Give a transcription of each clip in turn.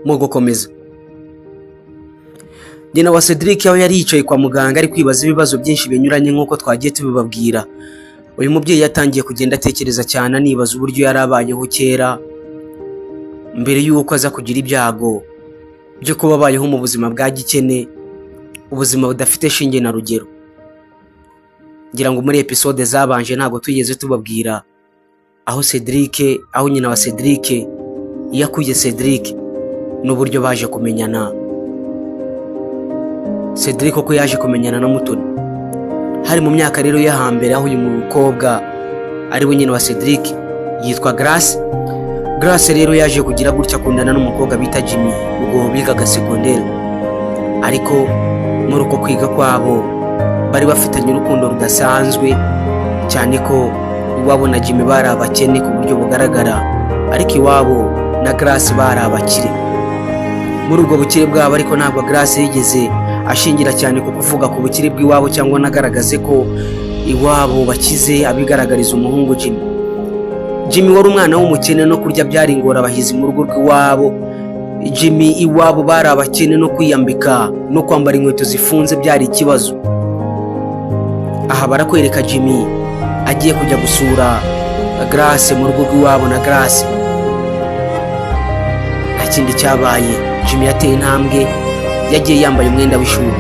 Mu gukomeza, nyina wa Cedric aho yari yicaye kwa muganga ari kwibaza ibibazo byinshi binyuranye nk'uko twagiye tubibabwira, uyu mubyeyi yatangiye kugenda atekereza cyane, anibaza uburyo yari abayeho kera mbere y'uko aza kugira ibyago byo kuba abayeho mu buzima bwa gikene, ubuzima budafite shinge na rugero. Ngira ngo muri episode zabanje ntabwo twigeze tubabwira aho Cedric, aho nyina wa Cedric yakuye Cedric n'uburyo baje kumenyana. Cedric uko yaje kumenyana na Mutoni hari mu myaka rero yo hambere, aho uyu mukobwa ari we nyina wa Cedric yitwa Grace. Grace rero yaje kugira gutya akundana n'umukobwa bita Jimmy ubwo bigaga segonderi, ariko muri uko kwiga kwabo bari bafitanye urukundo rudasanzwe, cyane ko iwabo na Jimmy bari abakene ku buryo bugaragara, ariko iwabo na Grace bari abakire. Muri ubwo bukire bwabo ariko ntabwo Grace yigeze ashingira cyane ku kuvuga ku bukire bw'iwabo cyangwa anagaragaze ko iwabo bakize, abigaragariza umuhungu Jimmy. Jimmy wari umwana w'umukene, no kurya byari ingorabahizi mu rugo rw'iwabo. Jimmy iwabo bari abakene, no kwiyambika no kwambara inkweto zifunze byari ikibazo. Aha barakwereka Jimmy agiye kujya gusura Grace mu rugo rw'iwabo na Grace. Nta kindi cyabaye, Jimmy yateye intambwe, yagiye yambaye umwenda w'ishuri,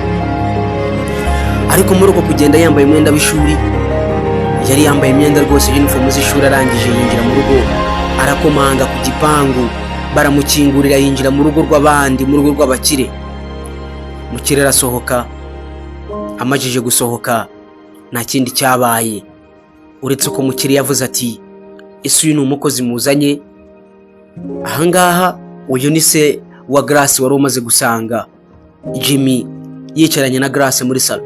ariko muri uko kugenda yambaye umwenda w'ishuri, yari yambaye imyenda rwose, uniform z'ishuri. Arangije yinjira mu rugo, arakomanga ku gipangu, baramukingurira, yinjira mu rugo rw'abandi, mu rugo rw'abakire. Mukire arasohoka. Amajije gusohoka nta kindi cyabaye uretse ko mukire yavuze ati: "Ese uyu ni umukozi muzanye ahangaha?" Uyu ni se wa Grace wari umaze gusanga Jimmy yicaranye na Grace muri salo,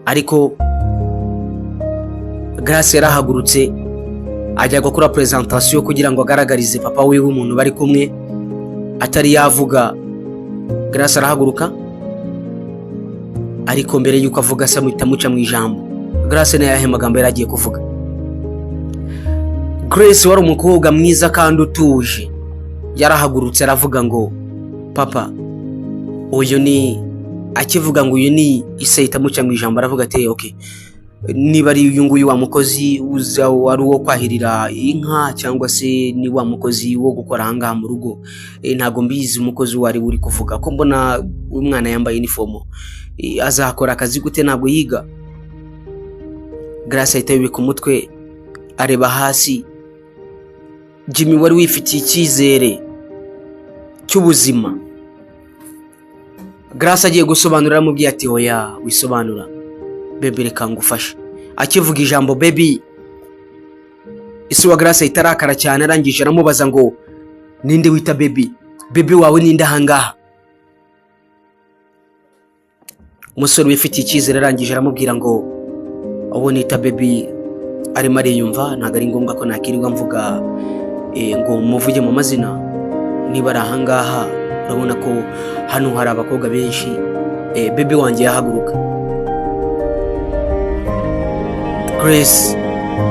ariko Grace yarahagurutse ajya gukora presentation kugira ngo agaragarize papa wiwe umuntu bari kumwe. Atari yavuga, Grace arahaguruka, ariko mbere y'uko avuga se amuhita amuca mu ijambo. Grace ni ayahe magambo yari agiye kuvuga? Grace wari umukobwa mwiza kandi utuje yarahagurutse aravuga ngo: "Papa, uyu ni..." Akivuga ngo uyu ni ise, ahita amuca mu ijambo, aravuga ati: "Okay, niba ari uyu nguyu wa mukozi uza wari uwo kwahirira inka cyangwa se ni wa mukozi wo gukora ahangaha mu rugo, ntabwo mbizi umukozi uwo ari we uri kuvuga. Ko mbona umwana yambaye uniform, azakora akazi gute? Ntabwo yiga." Grace ahita yubika umutwe areba hasi. Jimmy wari wifitiye icyizere cy'ubuzima, Grace agiye gusobanura aramubwiye ati: "Oya, wisobanura baby, reka ngufashe." Akivuga ijambo baby, isi wa Grace ahita arakara cyane. Arangije aramubaza ngo: "Ninde wita baby? Baby wawe ninde ahangaha?" Umusore wifitiye icyizere arangije aramubwira ngo: "Uwo nita baby arimo ariyumva, ntabwo ari ngombwa ko nakirirwa mvuga ngo muvuge mu mazina. Niba ari ahangaha, urabona ko hano hari abakobwa benshi, baby wanjye yahaguruka." Grace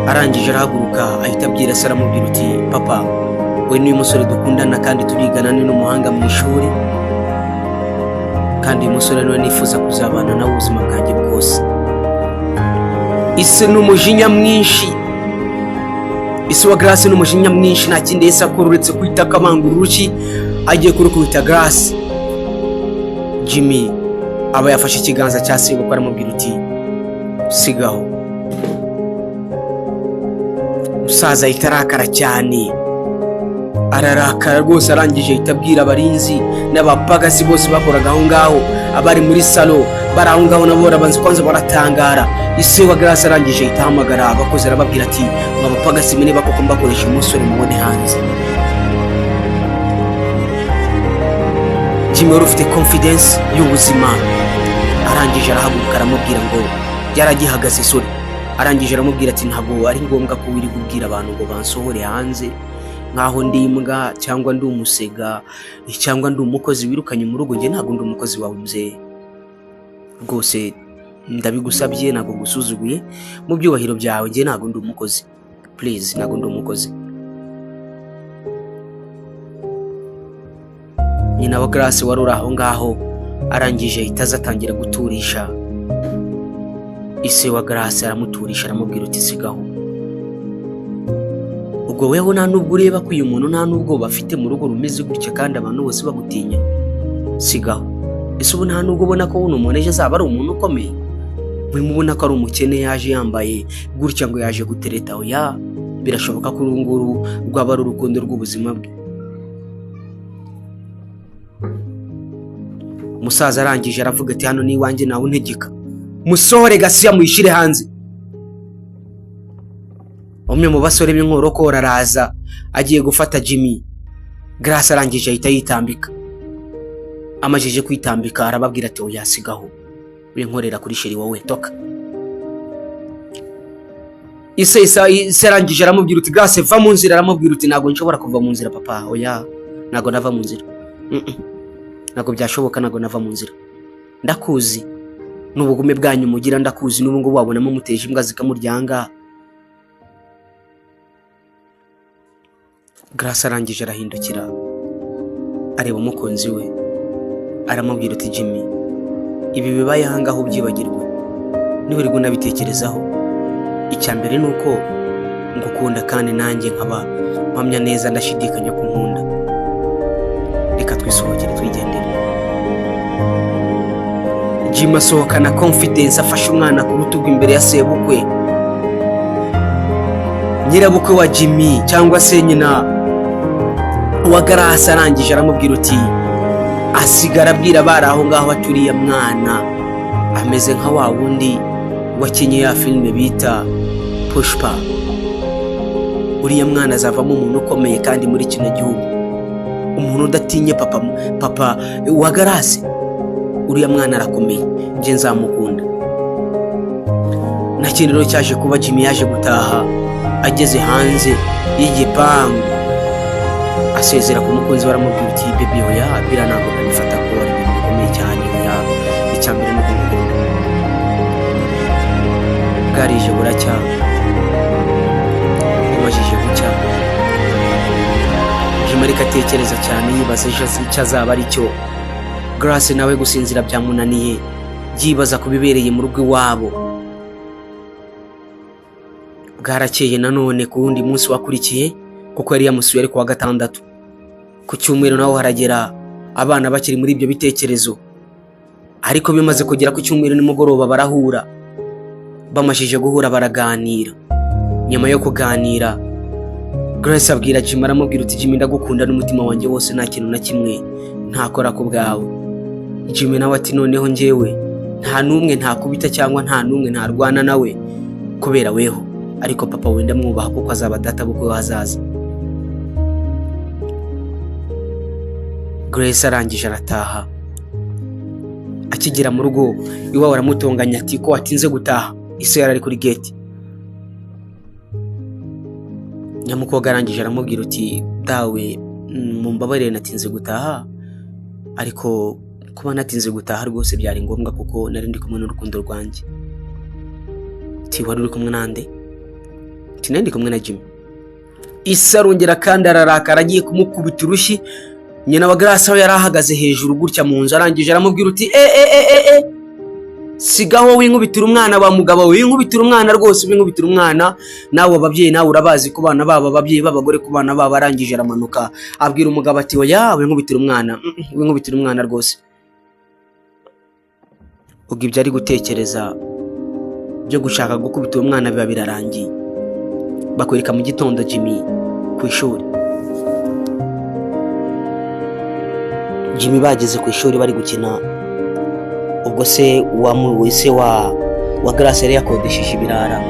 arangije arahaguruka, ahita abwira se, aramubwira uti: "Papa, we ni umusore dukundana kandi turigana, ni n'umuhanga mu ishuri, kandi uyu musore niwe nifuza kuzabana nawe ubuzima bwanjye bwose." Ise n'umujinya mwinshi, ise wa Grace n'umujinya mwinshi, nta kindi yahise akora uretse kwita akabangura urushyi, agiye kurukubita Grace. Jimmy aba yafashe ikiganza cya sebukwe, aramubwira uti: "Sigaho." Umusaza ahita arakara cyane, ararakara rwose. Arangije ahita abwira abarinzi n'abapagasi bose bakoraga aho ngaho, abari muri salo bari aho ngaho nabo barabanza kwanza baratangara. Ise wa Grace arangije ahita ahamagara abakozi, arababwira ati: "Mwa bapagasi mwe, niba koko mbakoresha umusore mubone hanze." Jimmy wari ufite confidence y'ubuzima arangije arahaguruka, aramubwira ngo yaragihagaze sore, arangije aramubwira ati: "Ntabwo ari ngombwa ko wirirwa ubwira abantu ngo bansohore hanze nkaho ndi imbwa cyangwa ndi umusega cyangwa ndi umukozi wirukanye mu rugo. Njye ntabwo ndi umukozi wawe mzee, rwose ndabigusabye, ntabwo ngusuzuguye, mu byubahiro byawe, njye ntabwo ndi umukozi, please, ntabwo ndi umukozi." Nyina wa Grace wari uri aho ngaho arangije ahita aza atangira guturisha ise wa Grace, aramuturisha, aramubwira uti: "Sigaho." Ubwo weho nta nubwo ureba ko uyu muntu nta nubwo bafite mu rugo rumeze gutya kandi abantu bose bagutinya? Sigaho. Ese ubu nta nubwo ubona ko uno muntu ejo azaba ari umuntu ukomeye? Mubona ko ari umukene, yaje yambaye gutya ngo yaje gutereta. Oya, birashoboka ko uru nguru rwaba ari urukundo rw'ubuzima bwe. Umusaza arangije aravuga ati: "Hano ni iwanjye, nawe untegeka. Musohore gasiya, muyishyire hanze." Umwe mu basore b'inkorokoro araza agiye gufata Jimmy. Grace arangije ahita yitambika. Amajije kwitambika arababwira ati: "Oya, sigaho, winkorera kuri chéri wowe, toka." Ise ise arangije aramubwira uti: "Grace, va mu nzira." Aramubwira uti: "Ntabwo nshobora kuva mu nzira, papa. Oya, ntabwo nava mu nzira. Ntabwo byashoboka, ntabwo nava mu nzira. Ndakuzi n'ubugome bwanyu mugira, ndakuzi. N'ubu ngubu wabonamo muteje imbwa zikamuryanga." Grace arangije arahindukira areba umukunzi we, aramubwira uti: "Jimmy, ibi bibaye aha ngaha ubyibagirwe, niba unabitekerezaho. Icya mbere ni uko ngukunda, kandi nanjye nkaba mpamya neza ndashidikanya ko nkunda. Reka twisohokere, twigendere." Jimmy asohokana confidence, afashe umwana ku rutugu imbere ya sebukwe. Nyirabukwe wa Jimmy cyangwa se nyina wa Grace arangije aramubwira uti, asigara abwira abari aho ngaho ati: "Uriya mwana ameze nka wa wundi wakinnye ya filime bita Pushpa. Uriya mwana azavamo umuntu ukomeye kandi muri kino gihugu, umuntu udatinye papa, papa wa Grace. Uriya mwana arakomeye, njye nzamukunda." Nta kindi rero cyaje kuba, Jimmy yaje gutaha. Ageze hanze y'igipangu asezera ku mukunzi we, aramubwira uti: "Baby, oya, biriya ntabwo nabifata ko ari ibintu bikomeye cyane. Oya, icya mbere ni uko ngukunda." Bwarije buracya. Bumajije gucya, Jimmy ariko atekereza cyane, yibaza ejo icyo azaba ari cyo. Grace nawe gusinzira byamunaniye, yibaza ku bibereye mu rugo iwabo. Bwarakeye nanone ku wundi munsi wakurikiye, kuko yari yamusuye ari ku wa gatandatu. Ku cyumweru naho haragera, abana bakiri muri ibyo bitekerezo. Ariko bimaze kugera ku cyumweru nimugoroba barahura. Bamashije guhura baraganira. Nyuma yo kuganira, Grace abwira Jimmy, aramubwira uti: "Jimmy, ndagukunda n'umutima wanjye wose, nta kintu na kimwe ntakora ku bwawe." Jimmy nawe ati: "Noneho njyewe nta n'umwe ntakubita cyangwa nta n'umwe ntarwana nawe kubera weho, ariko papa wenda mwubaha kuko azaba data bukwe hazaza." Grace arangije arataha. Akigera mu rugo iwawe aramutonganya ati: "Ko watinze gutaha?" Ise yari ari kuri gate. Nyamukobwa arangije aramubwira uti: "Dawe, mumbabarire natinze gutaha, ariko kuba natinze gutaha rwose byari ngombwa kuko nari ndi kumwe n'urukundo rwanjye." Ati: "Wari uri kumwe nande?" Ati: "Nari ndi kumwe na Jimmy." Ise arongera kandi ararakara, agiye kumukubita urushyi. Nyina wa Grace aho yari ahagaze hejuru gutya mu nzu arangije aramubwira uti: "E e e e e, sigaho, winkubitira umwana wa mugabo, winkubitira umwana rwose, winkubitira umwana." Nawe ababyeyi nawe urabazi ku bana babo, ababyeyi b'abagore ku bana babo. Arangije aramanuka abwira umugabo ati: "Oya, winkubitira umwana, winkubitira umwana rwose." Ubwo ibyo ari gutekereza byo gushaka gukubita uwo mwana biba birarangiye. Bakwereka mu gitondo Jimmy ku ishuri. Jimmy bageze ku ishuri bari gukina. Ubwo se wa se wa Grace yari yakodesheje ibirara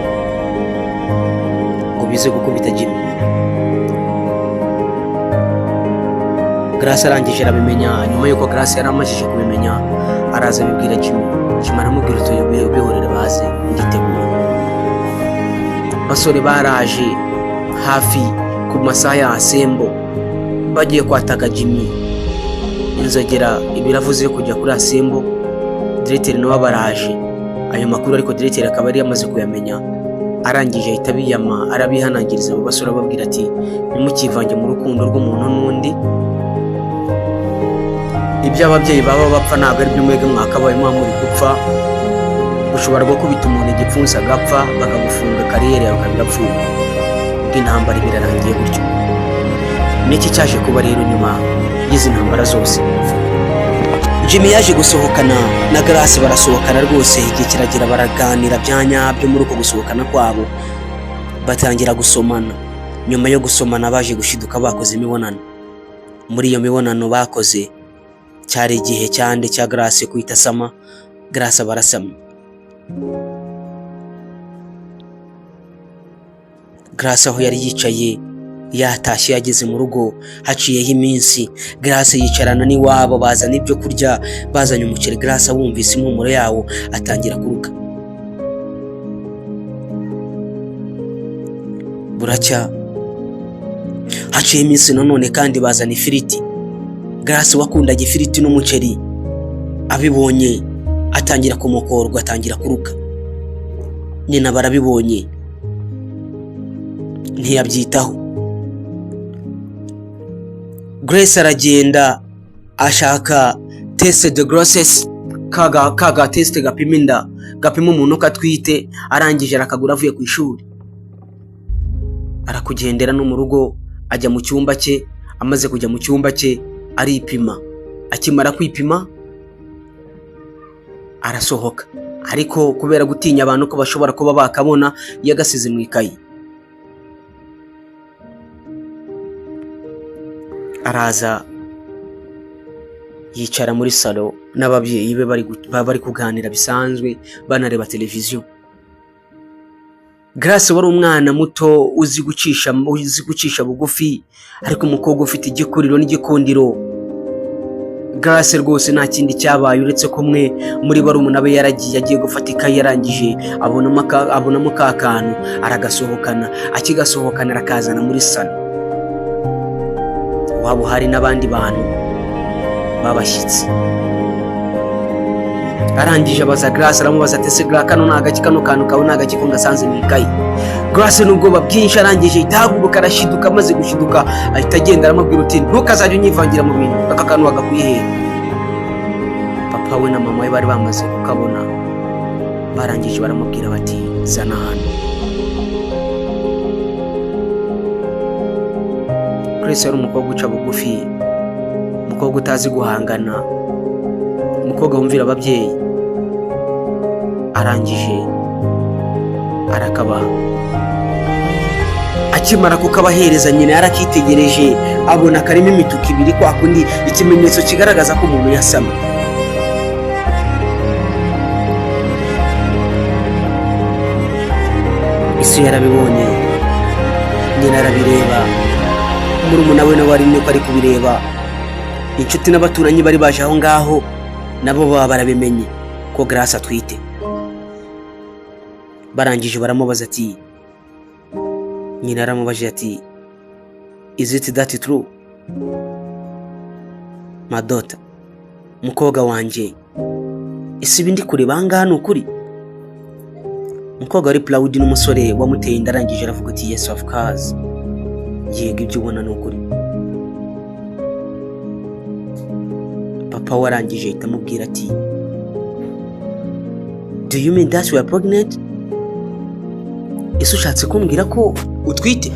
ngo bize gukubita Jimmy. Grace arangije arabimenya. Nyuma y'uko Grace yari amajije kubimenya, araza abibwira Jimmy. Jimmy aramubwira uti: "Bihorere, baze, nditegura." Basore baraje hafi ku masaha ya asembo, bagiye kwataka Jimmy. Inzogera ibiravuze yo kujya kuri asembo, diregiteri nawe baraje. Ayo makuru ariko diregiteri akaba yari yamaze kuyamenya. Arangije ahita abiyama, arabihanangiriza abo basore, ababwira ati: "Ntimukivange mu rukundo rw'umuntu n'undi." Ibyo ababyeyi baba bapfa ntabwo ari byo mwebwe mwakabaye muba muri gupfa. Ushobora gukubita umuntu igipfunsi agapfa, bakagufunga, career yawe ikaba irapfuye. Ubwo intambara birarangiye gutyo. Niki cyaje kuba rero nyuma y'izi ntambara zose? Jimmy yaje gusohokana na Grace, barasohokana rwose, igihe kiragera baraganira bya nyabyo. Muri uko gusohokana kwabo batangira gusomana. Nyuma yo gusomana baje gushiduka bakoze imibonano. Muri iyo mibonano bakoze, cyari igihe cyande cya Grace kwita asama. Grace barasamye. Grace aho yari yicaye yatashye, yageze mu rugo haciyeho iminsi. Grace yicarana n'iwabo, bazana ibyo kurya, bazanye umuceri. Grace wumvise impumuro yawo atangira kuruka. Buracya haciye iminsi nanone kandi bazana ifiriti. Grace wakundaga ifiriti n'umuceri abibonye atangira kumukorwa, atangira kuruka. Nyina barabibonye, ntiyabyitaho. Grace aragenda ashaka test de grossesse, kaga test gapima inda, gapima umuntu ko atwite. Arangije arakagura avuye ku ishuri, arakugendera no mu rugo, ajya mu cyumba cye. Amaze kujya mu cyumba cye aripima. Akimara kwipima arasohoka, ariko kubera gutinya abantu ko bashobora kuba bakabona, yagasize mu ikayi. Araza yicara muri salo n'ababyeyi be, bari kuganira bisanzwe, banareba televiziyo. Grace wari umwana muto uzi gucisha bugufi, ariko umukobwa ufite igikuriro n'igikundiro. Grace rwose nta kindi cyabaye uretse ko umwe muri barumuna be yaragiye, agiye gufata ikayi, yarangije abonamo ka kantu, aragasohokana. Akigasohokana arakazana muri salo, waba hari n'abandi bantu b'abashyitsi. Arangije abaza Grace, aramubaza ati: "Ese Grace, kano ni agaki? Kano kantu kawe ni agaki ko ngasanze mu ikayi?" Grace n'ubwoba bwinshi arangije ahita ahaguruka, arashiduka. Amaze gushiduka ahita agenda, aramubwira uti: "Ntukazajya unyivangira mu bintu, aka kantu wagakwiye hehe?" Papa we na mama we bari bamaze kukabona, barangije baramubwira bati: "Zana hano." Grace yari umukobwa uca bugufi, umukobwa utazi guhangana, umukobwa wumvira ababyeyi. Arangije arakabaha. Akimara kukabahereza, nyina yarakitegereje abona karimo imituku ibiri, kwa kundi ikimenyetso kigaragaza ko umuntu yasamye. Isi yarabibonye, nyina arabireba, murumuna we nawe ari niko ari kubireba, inshuti n'abaturanyi bari baje aho ngaho nabo baba barabimenye ko Grace atwite. Barangije baramubaza ati, nyina aramubajije ati: "Is it that true, my daughter? Umukobwa wanjye, ese ibi ndi kureba aha ngaha ni ukuri?" Umukobwa wari proud n'umusore wamuteye inda arangije aravuga ati: "Yes, of course, yego, ibyo ubona ni ukuri." Papa we arangije ahita amubwira ati: "Do you mean that you are pregnant? Ese ushatse kumbwira ko utwite?"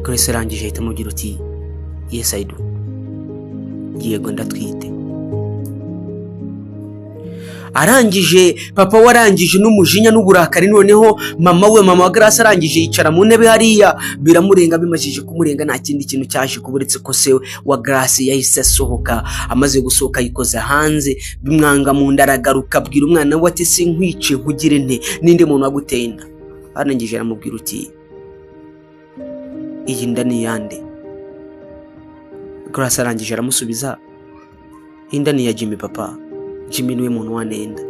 Grace arangije ahita amubwira uti: "Yes, I do, yego, ndatwite." Arangije papa we arangije n'umujinya n'uburakari, noneho mama we, mama wa Grace, arangije yicara mu ntebe hariya, biramurenga. Bimajije kumurenga, nta kindi kintu cyaje kuba uretse ko se wa Grace yahise asohoka. Amaze gusohoka yikoza hanze, bimwanga mu nda, aragaruka abwira umwana we ati: "Sinkwice nkugire nte? Ninde muntu waguteye inda?" Arangije aramubwira uti: "Iyi nda ni iyande?" Grace arangije aramusubiza: "Inda ni iya Jimmy, papa. Jimmy niwe muntu wanenda."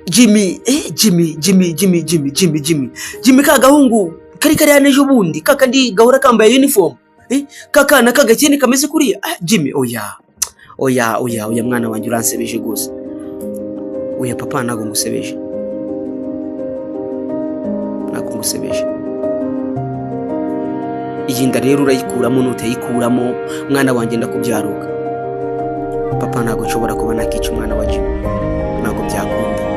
Jimmy, Jimmy, Jimmy, Jimmy, Jimmy, Jimmy, Jimmy, Jimmy, ka gahungu kari kariya n'ejo bundi, ka kandi gahora kambaye uniform, ka kana k'agakene kameze kuriya? Ah, Jimmy, oya, oya, oya, oya, mwana wanjye, uransebeje rwose." "Oya papa, ntabwo ngusebeje, ntabwo ngusebeje." Iyi nda rero urayikuramo, nutayikuramo mwana wanjye ndakubyaruka. Papa, ntabwo nshobora kuba nakica umwana wa Jimmy, ntabwo byakunda.